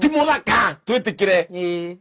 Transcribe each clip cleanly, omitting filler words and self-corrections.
Ti mũthaka, twĩtĩkĩre.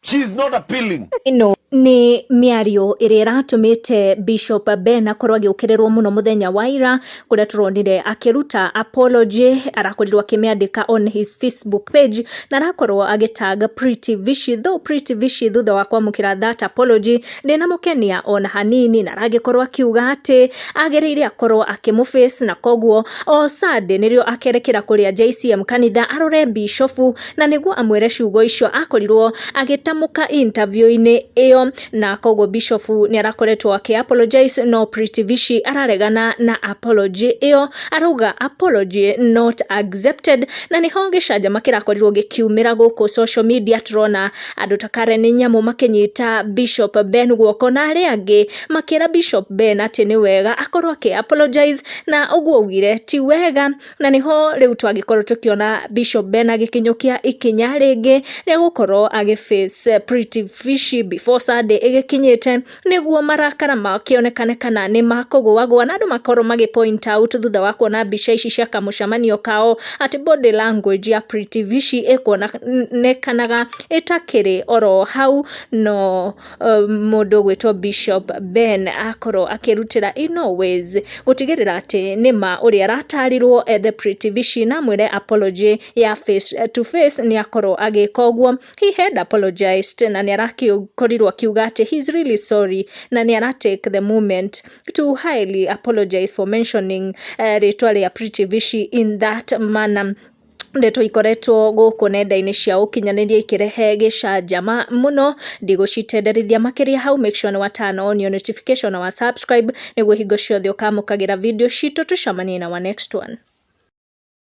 She is not appealing. Ĩno nĩ mĩario ĩrĩa ĩratũmĩte Bishop Ben akorwo agĩũkĩrĩrwo mũno mũthenya wa ira, kũrĩa tũronire akĩruta apology. Arakorirwo akĩmĩandĩka on his Facebook page na arakorwo agĩtag Pretty Vishi, though Pretty Vishi thutha wa kwamũkĩra that apology ndĩnamũkenia ona hanini, na aragĩkorwo akiuga atĩ agĩrĩire akorwo akĩmũface, na koguo o Sunday nĩrĩo akerekera kũrĩa JCM kanitha arore bishofu na nĩguo amwĩre ciugo icio akorirwo agĩtamũka interview-inĩ ĩyo. Na koguo bishofu nĩ arakoretwo akĩ apologize, no Pretty Vishi araregana na apology ĩyo, arauga "Apology not accepted." Na nĩho gĩcanjama kĩrakorirwo gĩkiumĩra gũkũ social media. Tũrona andũ ta Karen Nyamu makĩnyita Bishop Ben guoko na arĩa angĩ makĩra Bishop Ben atĩ nĩ wega akorwo akĩ apologize na ũguo augire ti wega. Na nĩho rĩu twagĩkorwo tũkĩona Bishop Ben agĩkinyũkia ikinya rĩngĩ rĩa gũkorwo agĩ face Pretty Vishi before Sunday ĩgĩkinyĩte, nĩguo marakara makĩonekane kana nĩ makũgũagũa, na andũ makorwo magĩ point out thutha wa kuona mbica ici cia kamũcemanio kao atĩ body language ya Pretty Vishi ĩkuonekanaga ĩtakĩrĩ oro hau. No mũndũ ũgwĩtwo Bishop Ben akorwo akĩrutĩra in all ways gũtigĩrĩra atĩ nĩma ũrĩa aratarirwo ethe Pretty Vishi na amwĩre apology ya face to face nĩ akorwo agĩka ũguo. He had apologized na nĩ arakorirwo akiuga atĩ he's really sorry na nĩ ara take the moment to highly apologize for mentioning rĩtwa rĩa Pretty Vishi in that manner. Ndeto ikoretwo gũkũ nenda-inĩ cia ũkinyanĩria ikĩrehe gĩcanjama mũno. Ndigũcitenderithia makĩria hau. Make sure nĩ wa turn on your notification na wa subscribe nĩguo hingo ciothe ũkamũkagĩra video citũ. Tũcemanie na wa next one.